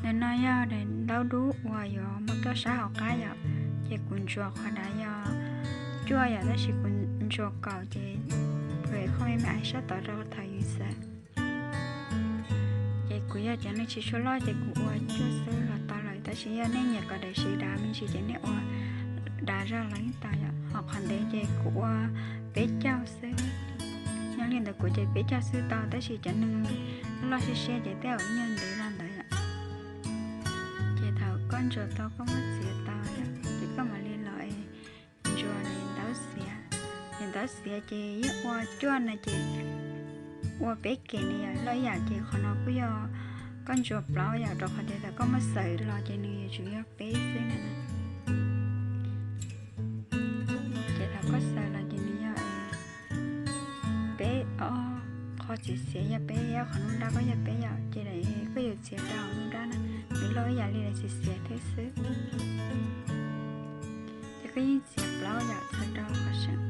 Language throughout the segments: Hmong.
Ntawm no yog daim ntaub dub uas yuav muab tuaj sab hauv qab yom, ces kuv ntsuas qhov dav yog cuaj yom, tab sis kuv ntsuas kaum ces phuam qhov me me ais sab tod rau thaum yus xaws. Ces kuv yog cov neeg tsis tshua loj ces kuv ua cuaj xwb los tau lawm, tab sis yog nej nyiam kom daim sev dav me ntsis ces nej ua dav zog los yeej tau yom. Ho qhov ntev ces kuv ua peb caug xwb. Nyob li ntawd kuv ces peb caug xwb tau, tab sis cov neeg loj siab siab ces tej zaum nyuag ntev zog ntawd yom. Ces thaum koj ntsuas tau koj muab txiav tau yom, ces koj mam li los es ntsuas daim ntaub xiav. Daim ntaub xiav ces yeej ua cuaj no ces ua peb kem na yom, loj ib yam ces qhov no kuj yog koj ntsuas plaub yom, rau qhov tias thaum koj muab xaws los ces nws yuav tsum yog peb xwb na. Ces thaum koj xaws los ces nws yog peb, qhov txiav xiav yog peb, qhov nruab nrab koj yog peb yom, ces koj yuav txiav rau hauv nruab nrab na, nws loj ib yam li daim txiav xiav thiab xwb. Ces koj yeej txiav plaub yam txhawm rau qhov seem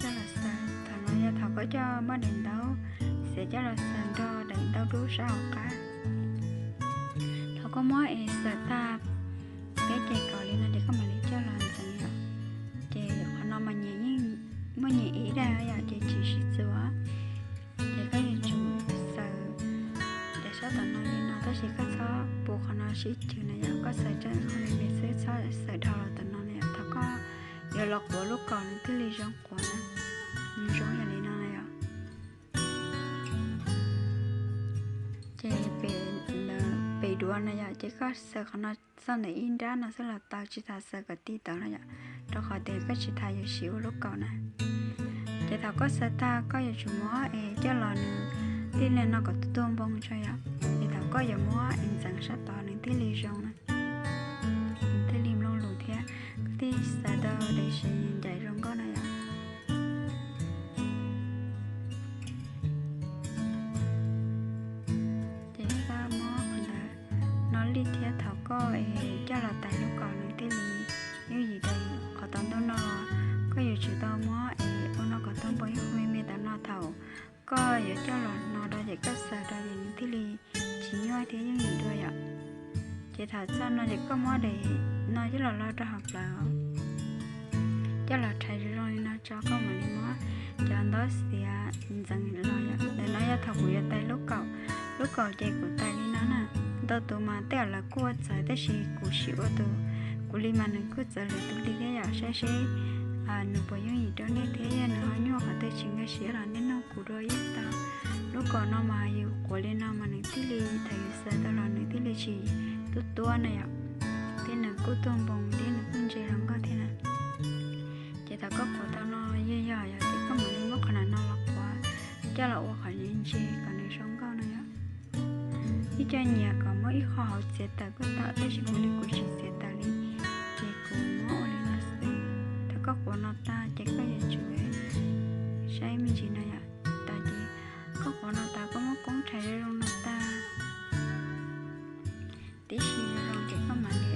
coj los xaws. Thaum no yog thaum koj coj muab daim ntaub xiav coj los xaws nrog daim ntaub dub sab hauv qab. Thaum koj muab es xaws tag peb kem kaum li no ces koj mam li coj los ntxeev yom. Ces qhov no mas nyias yeej muaj nyias ib daim yom, ces tsis sib txuas. Ces koj yuav tsum xaws daim sab tom no li no, tab sis koj txhob pub qhov no sib cws na yom, koj xaws rau qhov me me xwb, txhob xaws dhau los tom no na yom. Thaum koj yuav los quav lub kaus nws thiaj li zoo quav na, nws zoo yam li no na yom. Ces pem duav na yom, ces koj xaws qhov no txog ntawm ib nrab no xwb los tau, tsis tas xaws kom ti tawv no yom, rau qhov tias koj tsis tas yuav siv ua lub kaus na. Ces thaum koj xaws tag koj yuav tsum muab es coj los nws tij li no kom tuag npoo tso yom. Ces thaum koj yuav muab es ntxeev sab tod nws thiaj li zoo na, nws thiaj li mloog lus thiab koj thiaj xaws tau daim sev ncaim zoo nkauj na yom. Ces koj muab qhov ntawd no li thiab, thaum koj es coj los tais lub kaus nws thiaj li yooj yim rau yus. Qhov tau ntuj no koj yuav tsum tau muab es ua no kom tuag npoo ib qho me me tom no, thaum koj yuav coj los no rau ces koj xaws rau ces nws thiaj li tsis nyuaj thiab yooj yim dua yom. Ces thaum txog no ces koj muab daim no coj los lo rau hauv plawv, coj los rhais zoo zoo li no tso, koj mam li muab cov ntaub xiav ntxeev los yom. Ntawm no yog thaum kuv yuav tais lub kaus, lub kaus ces kuv tais li no na. Ntau tus mas tej zaum lawv kuj ua txawv tab sis kuv sim ua tus, kuv li mas nws kuj txawv lwm tus li thiab yom, saib seb nws puas yooj yim rau nej thiab, yog nws ho nyuaj qhov twg tsis nkag siab los nej nug kuv dua yeej tau. Lub kaus no mas yus quav li no mas nws thiaj li, thaum yus xaws tau los nws thiaj li tsis tuab tuab na yom, thiab nws kuj tuag npoo thiab nws kuj ntse zoo nkauj thiab na. Ces thaum koj quav tau no yog yog yog ces koj mam li muab qhov na no los quav coj los ua qhov ntse ntse kom nws zoo nkauj no yom. Ib co nyiam kom muab ib qho hauv txiav tawm kuj tau, tab sis kuv li kuv tsis txiav tawm li, ces kuv muab ua li no xwb. Thaum koj quav no tag ces koj yuav tsum saib me ntsis no yom, tas ces koj quav no tas koj muab koob rhais zoo zoo no tag, tib si zoo zoo ces koj mam li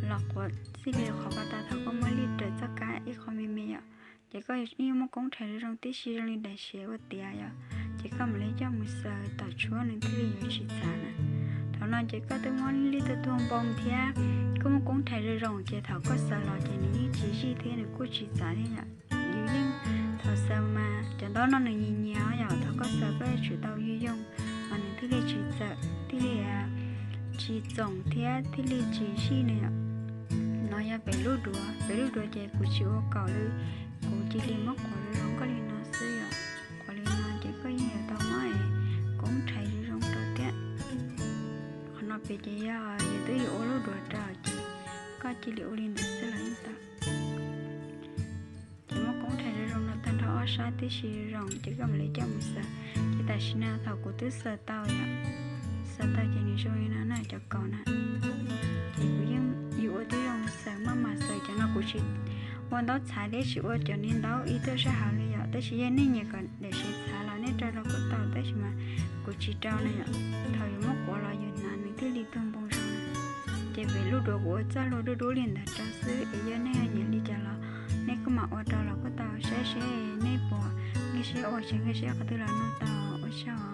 los quav txij li qhov ko tas, thaum koj muab lij raws txoj kab ib qho me me yom, ces koj yeej muab koob rhais zoo zoo tib si zoo li daim sev ua tiav yom, ces koj mam li coj mus xaws tom tshuab nws thiaj li yuav tsis txav na. Thaum no ces koj twb muab lij tuaj tuag npoo thiab koj muab koob rhais zoo zoo ces thaum koj xaws los ces nws yeej tsis zij thiab nws kuj tsis txav thiab yom. Yus yeej thaum xaws mas cov ntaub no nws nyias nyias yom, thaum koj xaws koj yuav tsum tau yooj yooj mas nws thiaj li tsis txawm, thiaj li tsis txoom thiab thiaj li tsis zij na yom. No yog pem lub duav, pem lub duav ces kuv tsis ua kaus li, kuv cia li muab quav zoo zoo nkauj li no xwb yom. Quav li no ces koj yeej yuav tau muab koob rhais zoo zoo rau thiab. Qhov no pem ces yog yus twb yuav ua lub duav rau ces koj cia li ua li ntawd xwb los yeej tau. Ces muab koob rhais zoo zoo no tag nrho ob sab tib si zoo zoo ces koj mam li coj mus xaws. Ces tam sim no thaum kuv twb xaws tau yom, xaws tau ces nws zoo li no na cov kaus na. Ces kuv yeej yus ua tib zoo xaws maj mam xaws, cov no kuv tsis ua ntaub txhais thiab tsis ua cov niag ntaub ib tug sab hauv li yom, tab sis yog nej nyiam kom daim sev txhav los nej rau rau kuj tau, tab sis mas kuv tsis rau na yom. Thaum yus muab quav los yus hnav nws thiaj li tuag npoo zoo na. Ces pem lub duav kuv ua txoj hlua dub dub li ntawd rau xwb es yog nej ho nyiam li cas los nej kuj mam ua rau los kuj tau, saib seb nej puas nkag siab ua tsis nkag siab qhov twg los nug tau. Ua tsaug.